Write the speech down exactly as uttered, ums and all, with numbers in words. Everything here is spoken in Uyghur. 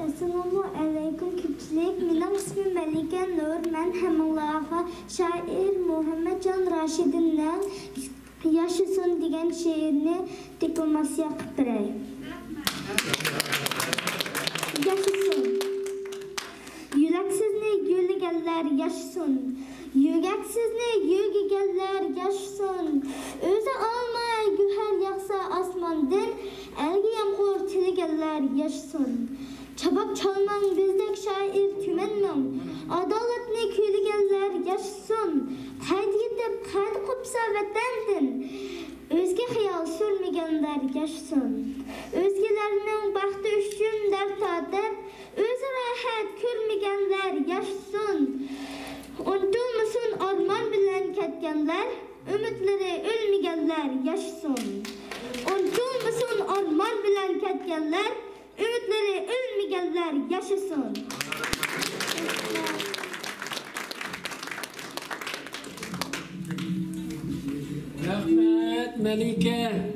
ئەسسالامۇ ئەلەيكۇم كۆپچىلىك، مېنىڭ ئىسمىم مەلىكە نۇر. مەن ھەممىڭلارغا شائىر مۇھەممەتجان راشىدىننىڭ ياشىسۇن دېگەن شېئىرنى دېكلاماتسىيە قىلىپ بېرەي. ياشىسۇن! يۈرەكسىزنى يۆلىگەنلەر ياشىسۇن! يۈرەكسىزنى يۆگىگەنلەر ياشىسۇن! ئۆزى ئالماي گۆھەر ياغسا ئاسماندىن، ئەلگە يامغۇر تىلىگەنلەر ياشىسۇن! چاپاق چالماڭ بىزدەك شائىر تۈمەنمىڭ، ئادالەتنى كۈيلىگەنلەر ياشىسۇن! قەيت يېتىپ قەدى قوپسا ۋەتەندىن، ئۆزگە خىيال سۈرمىگەنلەر ياشىسۇن! ئۆزگىلەرنىڭ بەختى ئۈچۈن دەرد تارتىپ، ئۆزى راھەت كۆرمىگەنلەر ياشىسۇن! ئۇنتۇلمىسۇن ئارمان بىلەن كەتكەنلەر، ئۈمىدلىرى ئۆلمىگەنلەر ياشىسۇن! ئۇنتۇلمىسۇن ئارمان بىلەن كەتكەنلەر، ئۈمىدلىرى ئۆلمىگەنلەر ياشىسۇن! رەھمەت، مەلىكە.